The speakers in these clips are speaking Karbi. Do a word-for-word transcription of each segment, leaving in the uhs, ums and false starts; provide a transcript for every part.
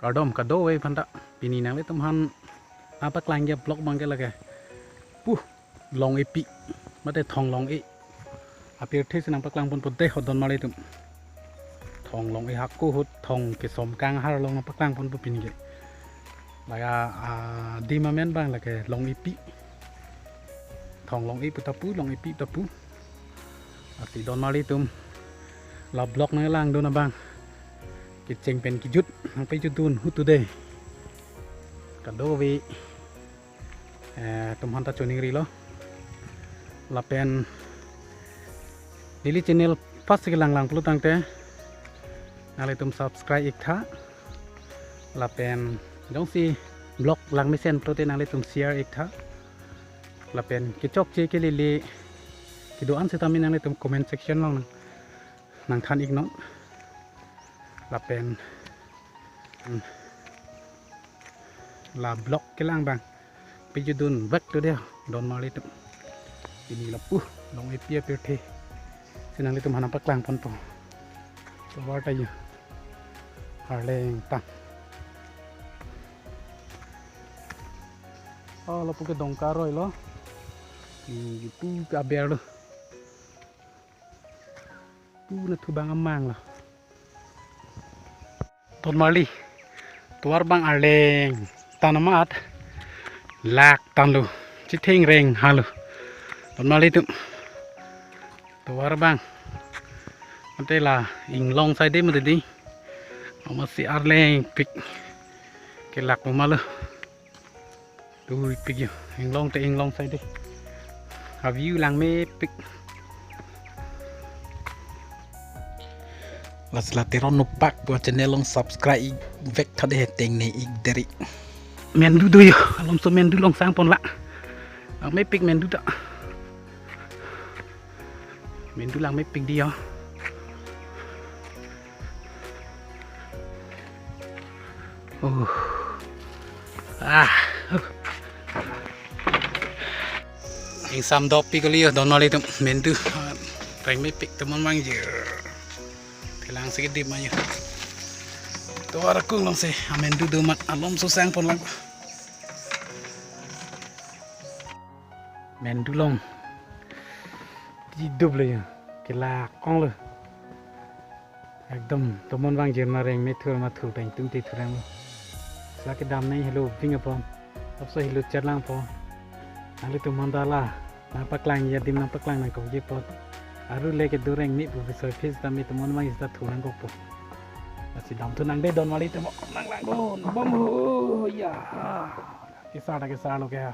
Kardom kadokave aphanta, pini nanglitum aphan nangpaklang ke vlog abang ke lake pu Long-e pi, mate Thong Long-e apirthe si nangpaklang ponpo dei ho donmarli atum. Thong Long-e hako ahut thong kesom kang har along nangpaklang ponpo pini ke. Lake, ah, adim amen abang lake Long-e pi. Thong Long-e pu ta pu, Long-e pi ta pu. Lasi donmarli atum, la vlog nanglangdun abang kecheng pen kejut nangpejutdun ahut tu dei. Kadokave, eh, atum aphanta choningrilo. Lapen neli channel first si kelang lang pulo tangte nanglitum subscribe ik tha. Lapen jongsi vlog langmesen pulote nanglitum share ik tha. Lapen kechokche kelele kedo-an setame nanglitum comment section along nang, nangthan iknon. Lapen, hmm, la vlog kelang abang pejutdun vek tu dei ho donmarli atum. Pini la pu Long-e pi apirthe si nanglitum aphan nangpaklang ponpo. Tovar ta yo arleng tang. Oh, lapu ke Dongka aroi lo. Hmm, pu ke aber lo. Pu nathu abang amang lo. Donmarli, tovar abang arleng tang amat lak tanglo, chitheng reng halo. Donmarli atum, tovar abang mate la inglong side mate dei, amatsi arleng pik kelak mo malo. Tui pik yo, inglong te inglong side. A-view langmepik. Lasi la Teron Nopak pu channel along subscribe ik vek tha dei, tengne ik deri. Mendu do yo, alomso mendu long sang pon la. Langmepik mendu ta. Mendu langmepik dei ho. Oh. Ah. Uh. Ingsam dopik kali yo donmarli atum, mendu. Rengmepik teman mangjir. Thelang si kedim ayo. Tovar akung alongsi amendu do amat alomso sang pon lang. Mendu long. Jidup lo yo. Kelak ong lo. Ekdom tomon vang jirna reng me thur ma thur peng tum te thurang lo. Sa kedam nai helo bing apon. Apso helo chat langpo. Nanglitum aphanta la nangpaklang ya adim nangpaklang nangkokji apot. Aru le kedo reng me pu bisoi phis ta me tomon vang ista thurang kokpo. Lasi damthu nang dei donmarli atum, nanglang dun bom ho ya. Kesar ta kesar lo ke ha.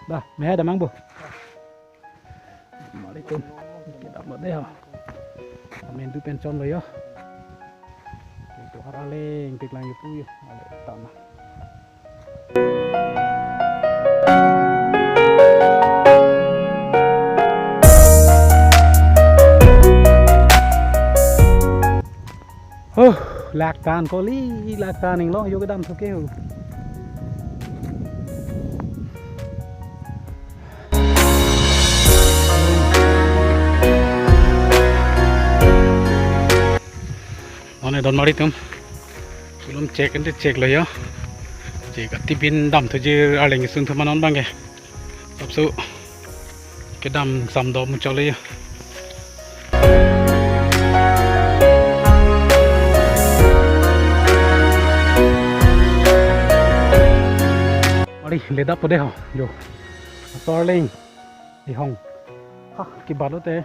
Dah, me hai damnang bo. Mari tum. Kedam lo dei ho. Mendu pen chon lo yo. Itu arleng pik lang yo pu yo. Ale tama. Oh, lak tang kali, lak tang inglong yo kedam thu ke ho. One donmarli atum. Belum cek ente cek lo yo. Cek atibin damthu jir arleng sun thu ma non abang ke. Apso kedam sam do muchot lo yo. Mari, ledappo dei ho, yo. Ator leng, ihong. Ha, kibalo te.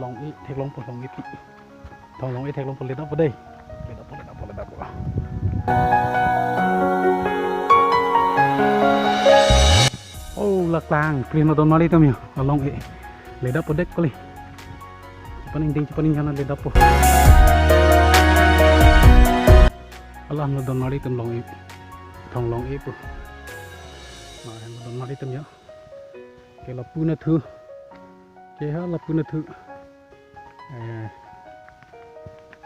Long-e theklongpo, Long-e pi. Thong Long-e theklongpo, ledappo dei. Ledappo, ledappo, ledappo. Oh, lak tang, pli ma donmarli atum yo, along-e. Ledappo dek kali. Chepaning ding, chepaning jana ledappo. Alam lo donmarli atum Long-e. Thong Long-e pu. Nah, ma donmarli atum yo. Ke lapu nathu. Ke ha lapu nathu. Eh,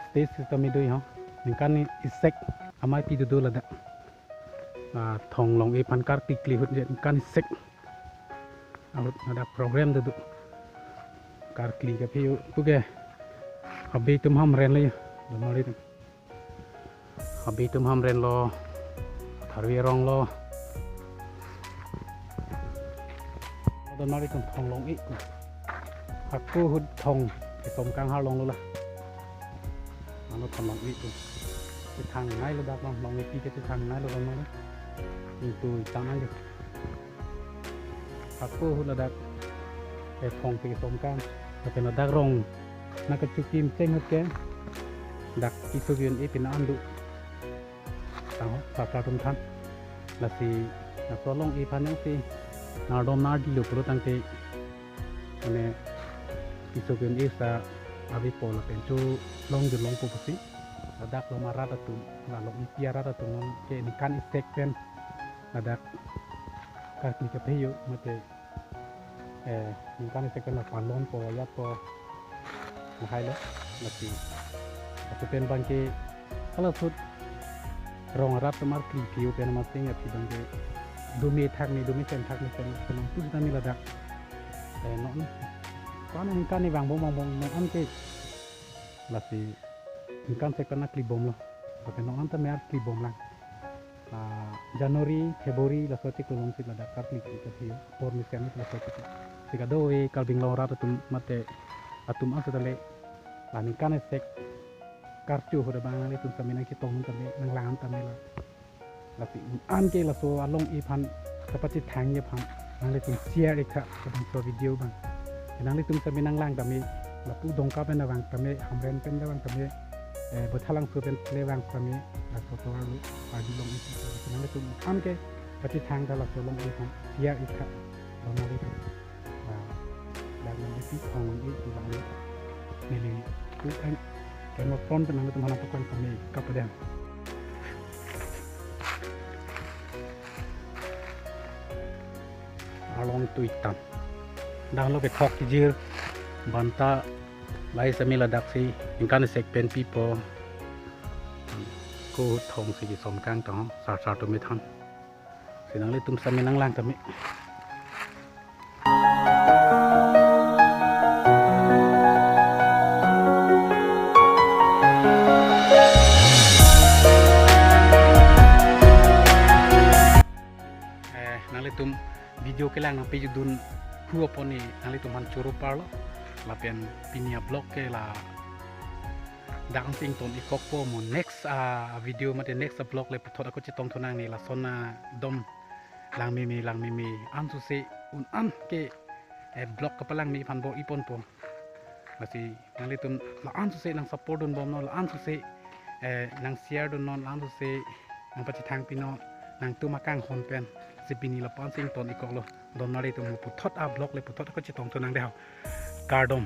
stage system do ho. Ningkan ni isek amei pi dodo ladak. Ah, Thong Long-e aphan karklikli ahut je ningkan isek. Ahut ladak program dodo. Karkli kaphi yo pu ke. Abe atum ham ren le yo. Donmarli atum. Abi atum Hamren lo, Tharve arong lo. Donmari atum thong long-i. Hako ahut thong kesom kanghar longlo la. Ano thong long-i atum. Chethangnei lo dak long, long-ipi ke chethangnei lo donmari. Ingtui tang nangji. Hako ahut ladak, eh, thong pi kesom kang, lapen ladak rong nangkachukim cheng ahut ke, dak keso ke-un-e pin an do. Tang ho, sar sar atum than. Lasi, laso along-i aphan jongsi nangdom nangdilo pulo tangte, mane, keso ke-un-e sa avepo lapen cholong cholongpo pusi. Ladak lo ma rat atum, la long-ipi arat atum ke ningkan isi pen ladak karkli kaphejo mate, eh, ningkan isi pen la palonpo, ajatpo, lahai lo, lasi. Laso pen abang ke, hala ahut rong arat atum arkli phi-o pen amat sing aphi abang ke, dome thak ni, dome sen thak ni, sen, sen, tu sita ni ladak. Eh, non, kan ningkan ni vangbom, vangbom, non an ke. Lasi, ningkan isi pen arkli bomlo. Lapen non an tame arkli bomlang. Ah, January, February, laso achiklo along si ladak karkli kaphejo. Apor mesen laso achiklo. Si kadokave Karbi Anglong arat atum mate atum an seta le. La ningkan isi karcho ahut abang nanglitum sitame nangchetong tame, nanglang tame la. Lasi un an ke laso along-i aphan kapachethangji aphan nanglitum share-ik tha, labangso video abang. Nanglitum sitame nanglang tame, lapu Dongka pen le vang tame, Hamren pen le vang tame, eh, Baithalangso pen le vang tame, laso tovar lo, Karbi long-i pen. Nanglitum un an ke pachethang tha laso along-i aphan, share-ik tha, donmari atum. Ah, dak nang isi thong long-i pu abang lo. Neli, tu kan, kan mo phone pen nangtum hana paklang kami kapadang. Arlong tui tam. Dak lo kethok kejir, banta, lahai sitame ladak si, ningkan isi pen pipo. Ko thong si kesom kang tong, sar sar atum than. Si nanglitum sitame nanglang tame. Eh, nanglitum video kelang nangpejutdun hu apon ni nanglitum aphan choro parlo. Lapen pini a-vlog ke la dak ansi ington-ikkokpo, mo next a-video mate next a-vlog le puthot ako chetongthu nangne, lason adom langmeme langmeme ansose un an ke, eh, vlog kapalangme aphan bor-iponpo. Lasi nanglitum la ansose nang support dunbomnon, la ansose, eh, nang share dunnon, la ansose nang pachethang pinon, nangtum akanghon pen. Si pini lapu ansi ington-ikkoklo. Donmari atum, mo puthot a-vlog le puthot ako chetongthu nang dei ho. Kardom.